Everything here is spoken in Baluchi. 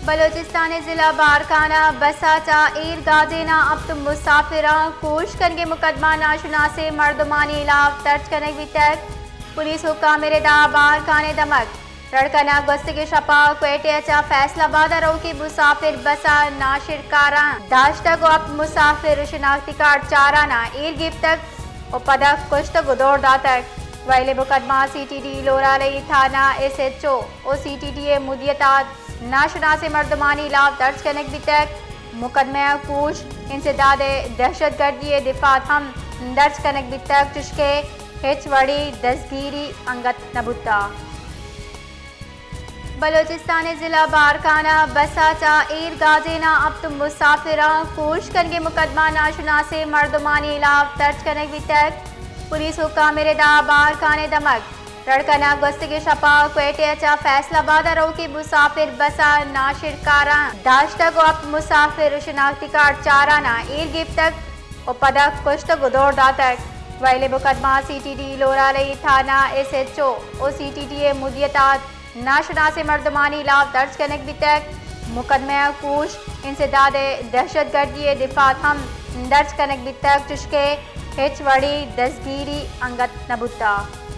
بلوچستان ءِ ضلع بارکھان ءَ بس ءَ چہ ایر گاجین ءَ ہپت مسافراں کوش کنگ ءِ مقدمہ ناشناسیں مردمانی ہلاپ درج کنگ بیتگ۔ پولیس حکام ءِ ردا بارکھان ءِ دمگ رڑکن ءَ گوستگیں شپ ءَ کوئٹہ ءَ چہ فیصل آباد ءَ روکی مسافر بس ءَ ناشرکاراں داشتگ ءُ ہپت مسافر شناختی کارڈ چاران ءَ ایر گپتگ ءُ پدا کشتگ ءُ دور داتگ۔ ویل ءِ مقدمہ سی ٹی ڈی لورالی تھانہ ایس ایچ او ءُ سی ٹی ڈی ءِ مدیریت ءَ ناشناسیں مردمانی ہلاپ درج کنگ بیتگ۔ مقدمہ ءَ کوش، انسداد ءِ دہشت گردی ءِ دفعات ہم درج کنگ بیتگ، چشکہ ہچ وڑیں دزگیری انگت نہ بوتگ۔ بلوچستان ءِ ضلع بارکھان ءَ بس ءَ چہ ایر گاجین ءَ ہپت مسافراں کوش کنگ ءِ مقدمہ ناشناسیں مردمانی ہلاپ درج کنگ بیتگ۔ پولیس حکام ءِ ردا بارکھان ءِ دمگ رڑکن ءَ گوستگیں شپ ءَ کوئٹہ ءَ چہ فیصل آباد ءَ روکی مسافر بس ءَ ناشرکاراں داشتگ ءُ ہپت مسافر شناختی کارڈ چاران ءَ ایر گپتگ ءُ پدا کشتگ ءُ دور داتگ۔ ویل ءِ مقدمہ سی ٹی ڈی لورالی تھانہ ایس ایچ او ءُ سی ٹی ڈی ءِ مدیریت ءَ ناشناسیں مردمانی ہلاپ درج کنگ بیتگ۔ مقدمہ ءَ کوش، انسداد ءِ دہشت گردی ءِ دفعات ہم درج کنگ بیتگ، چشکہ ہچ وڑیں دزگیری انگت نہ بوتگ۔